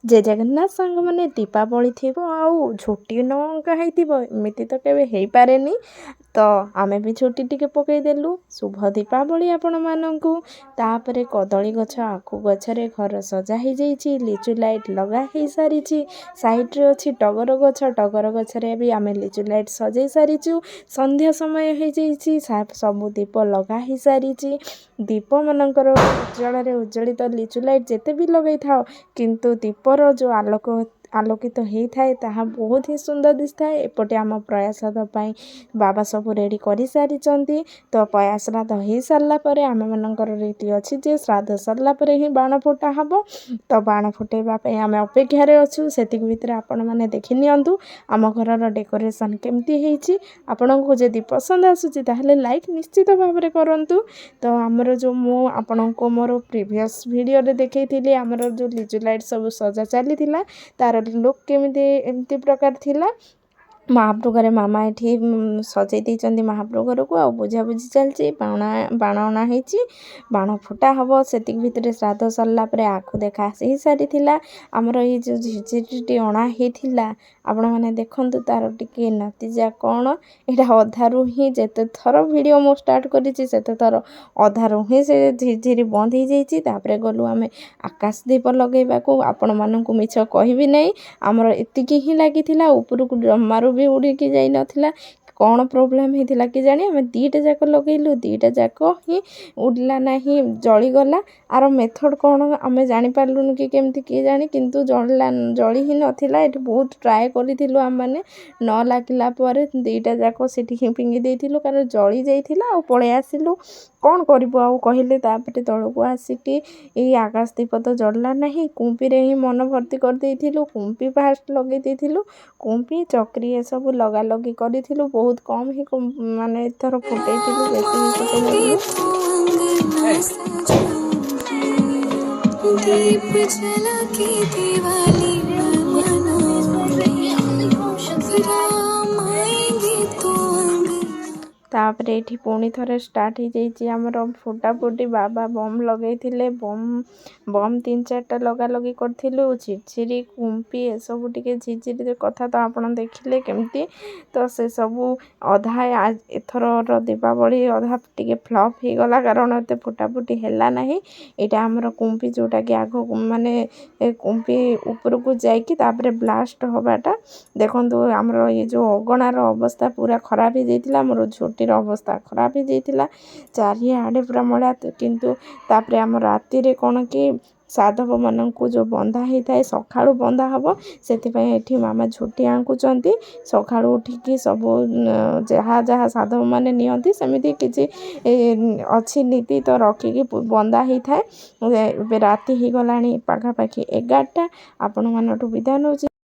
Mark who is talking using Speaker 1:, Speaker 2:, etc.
Speaker 1: ଜୟ ଜଗନ୍ନାଥ ସାଙ୍ଗମାନେ। ଦୀପାବଳି ଥିବ ଆଉ ଝୋଟି ନ ଅଙ୍କା ହେଇଥିବ, ଏମିତି ତ କେବେ ହେଇପାରେନି। ତ ଆମେ ବି ଝୋଟି ଟିକେ ପକେଇଦେଲୁ। ଶୁଭ ଦୀପାବଳି ଆପଣମାନଙ୍କୁ। ତାପରେ କଦଳୀ ଗଛ, ଆଖୁ ଗଛରେ ଘର ସଜା ହେଇଯାଇଛି, ଲିଚୁ ଲାଇଟ୍ ଲଗା ହେଇସାରିଛି। ସାଇଡ଼୍ରେ ଅଛି ଟଗର ଗଛ। ଟଗର ଗଛରେ ବି ଆମେ ଲିଚୁ ଲାଇଟ୍ ସଜେଇ ସାରିଛୁ। ସନ୍ଧ୍ୟା ସମୟ ହେଇଯାଇଛି, ସବୁ ଦୀପ ଲଗା ହେଇସାରିଛି। ଦୀପମାନଙ୍କର ଉଜ୍ଜଳରେ ଉଜ୍ଜଳିତ ଲିଚୁ ଲାଇଟ୍ ଯେତେ ବି ଲଗେଇଥାଅ, କିନ୍ତୁ ଦୀପର ଯେଉଁ ଆଲୋକ ଆଲୋକିତ ହେଇଥାଏ, ତାହା ବହୁତ ହିଁ ସୁନ୍ଦର ଦିଶିଥାଏ। ଏପଟେ ଆମ ପୟାଶ୍ରାଦ୍ଧ ପାଇଁ ବାବା ସବୁ ରେଡ଼ି କରିସାରିଛନ୍ତି। ତ ପୟାଶ୍ରାଦ୍ଧ ହେଇସାରିଲା ପରେ ଆମମାନଙ୍କର ରୀତି ଅଛି ଯେ ଶ୍ରାଦ୍ଧ ସରିଲା ପରେ ହିଁ ବାଣ ଫୁଟା ହେବ। ତ ବାଣ ଫୁଟେଇବା ପାଇଁ ଆମେ ଅପେକ୍ଷାରେ ଅଛୁ। ସେତିକି ଭିତରେ ଆପଣମାନେ ଦେଖି ନିଅନ୍ତୁ ଆମ ଘରର ଡେକୋରେସନ୍ କେମିତି ହେଇଛି। ଆପଣଙ୍କୁ ଯଦି ପସନ୍ଦ ଆସୁଛି, ତାହେଲେ ଲାଇକ୍ ନିଶ୍ଚିତ ଭାବରେ କରନ୍ତୁ। ତ ଆମର ଯେଉଁ ମୁଁ ଆପଣଙ୍କୁ ମୋର ପ୍ରିଭିୟସ୍ ଭିଡ଼ିଓରେ ଦେଖେଇଥିଲି, ଆମର ଯେଉଁ ଲିଚୁ ଲାଇଟ୍ ସବୁ ସଜା ଚାଲିଥିଲା, ତା'ର ଲୁକ୍ କେମିତି ଏମିତି ପ୍ରକାର ଥିଲା। ମହାପ୍ରଭୁ ଘରେ ମାମା ଏଠି ସଜେଇ ଦେଇଛନ୍ତି ମହାପ୍ରଭୁ ଘରକୁ ଆଉ ବୁଝାବୁଝି ଚାଲିଛି। ବାଣ ବାଣ ଅଣା ହେଇଛି, ବାଣ ଫୁଟା ହେବ। ସେତିକି ଭିତରେ ଶ୍ରାଦ୍ଧ ସରିଲା ପରେ ଆଖୁ ଦେଖା ହେଇସାରିଥିଲା। ଆମର ଏଇ ଯେଉଁ ଝିଝିରିଟି ଅଣା ହେଇଥିଲା, ଆପଣମାନେ ଦେଖନ୍ତୁ ତା'ର ଟିକେ ନତିଜା କ'ଣ। ଏଇଟା ଅଧାରୁ ହିଁ, ଯେତେ ଥର ଭିଡ଼ିଓ ମୁଁ ଷ୍ଟାର୍ଟ କରିଛି, ସେତେ ଥର ଅଧାରୁ ହିଁ ସେ ଝିଝିରି ବନ୍ଦ ହେଇଯାଇଛି। ତାପରେ ଗଲୁ ଆମେ ଆକାଶ ଦୀପ ଲଗେଇବାକୁ। ଆପଣମାନଙ୍କୁ ମିଛ କହିବି ନାହିଁ, ଆମର ଏତିକି ହିଁ ଲାଗିଥିଲା, ଉପରକୁ ଜମାରୁ ବି ଉଡ଼ିକି ଯାଇନଥିଲା। କ'ଣ ପ୍ରୋବ୍ଲେମ୍ ହେଇଥିଲା କି ଜାଣି, ଆମେ ଦୁଇଟା ଯାକ ଲଗେଇଲୁ, ଦୁଇଟା ଯାକ ହିଁ ଉଡ଼ିଲା ନାହିଁ, ଜଳିଗଲା। ଆର ମେଥଡ଼ କ'ଣ ଆମେ ଜାଣିପାରିଲୁନି କି କେମିତି କିଏ ଜାଣି, କିନ୍ତୁ ଜଳିଲା, ଜଳି ହିଁ ନଥିଲା। ଏଠି ବହୁତ ଟ୍ରାଏ କରିଥିଲୁ ଆମେମାନେ। ନ ଲାଗିଲା ପରେ ଦୁଇଟା ଯାକ ସେଠି ହିଁ ଫିଙ୍ଗି ଦେଇଥିଲୁ, କାରଣ ଜଳି ଯାଇଥିଲା। ଆଉ ପଳେଇ ଆସିଲୁ, କ'ଣ କରିବୁ ଆଉ କହିଲେ। ତାପରେ ତଳକୁ ଆସିକି ଏଇ ଆକାଶ ଦୀପ ତ ଜଳିଲା ନାହିଁ, କୁମ୍ପିରେ ହିଁ ମନ ଭର୍ତ୍ତି କରିଦେଇଥିଲୁ। କୁମ୍ପି ଫାଷ୍ଟ ଲଗେଇ ଦେଇଥିଲୁ। କୁମ୍ପି, ଚକ୍ରି ଏସବୁ ଲଗାଲଗି କରିଥିଲୁ। ବହୁତ କମ୍ ହିଁ ମାନେ ଏଥର ଫୁଟେଇଥିଲୁ, ବେଶୀ ବି ଫୁଟେଇ ନଥିଲୁ।
Speaker 2: दीप जला के दिवाली मैं मनाऊंगी। राम आएंगे तो अंगना
Speaker 1: ତାପରେ ଏଇଠି ପୁଣି ଥରେ ଷ୍ଟାର୍ଟ ହେଇଯାଇଛି ଆମର ଫୁଟାଫୁଟି। ବାବା ବମ୍ ଲଗେଇଥିଲେ। ବମ୍ ବମ୍ ତିନି ଚାରିଟା ଲଗାଲଗି କରିଥିଲୁ। ଝିରଝିରି, କୁମ୍ପି ଏସବୁ ଟିକେ, ଝିରଝିରି କଥା ତ ଆପଣ ଦେଖିଲେ କେମିତି। ତ ସେସବୁ ଅଧା, ଏଥରର ଦୀପାବଳି ଅଧା ଟିକେ ଫ୍ଲପ୍ ହେଇଗଲା, କାରଣ ଏତେ ଫୁଟାଫୁଟି ହେଲା ନାହିଁ। ଏଇଟା ଆମର କୁମ୍ପି, ଯେଉଁଟାକି ଆଗ ମାନେ କୁମ୍ପି ଉପରକୁ ଯାଇକି ତାପରେ ବ୍ଲାଷ୍ଟ ହେବାଟା। ଦେଖନ୍ତୁ, ଆମର ଏଇ ଯେଉଁ ଅଗଣାର ଅବସ୍ଥା ପୁରା ଖରାପ ହେଇଯାଇଥିଲା, ଆମର ଝୋଟିର ଅବସ୍ଥା ଖରାପ ହେଇଯାଇଥିଲା, ଚାରିଆଡ଼େ ପୁରା ମଇଳା। କିନ୍ତୁ ତାପରେ ଆମ ରାତିରେ କ'ଣ କି ସାଧବମାନଙ୍କୁ ଯେଉଁ ବନ୍ଧା ହେଇଥାଏ, ସକାଳୁ ବନ୍ଧା ହେବ, ସେଥିପାଇଁ ଏଠି ମାମା ଝୋଟି ଆଙ୍କୁଛନ୍ତି। ସକାଳୁ ଉଠିକି ସବୁ ଯାହା ଯାହା ସାଧବମାନେ ନିଅନ୍ତି, ସେମିତି କିଛି ଅଛି ନୀତି ତ ରଖିକି ବନ୍ଧା ହେଇଥାଏ। ଏବେ ରାତି ହେଇଗଲାଣି ପାଖାପାଖି 11ଟା। ଆପଣମାନଙ୍କଠୁ ବିଦାୟ ନେଉଛି।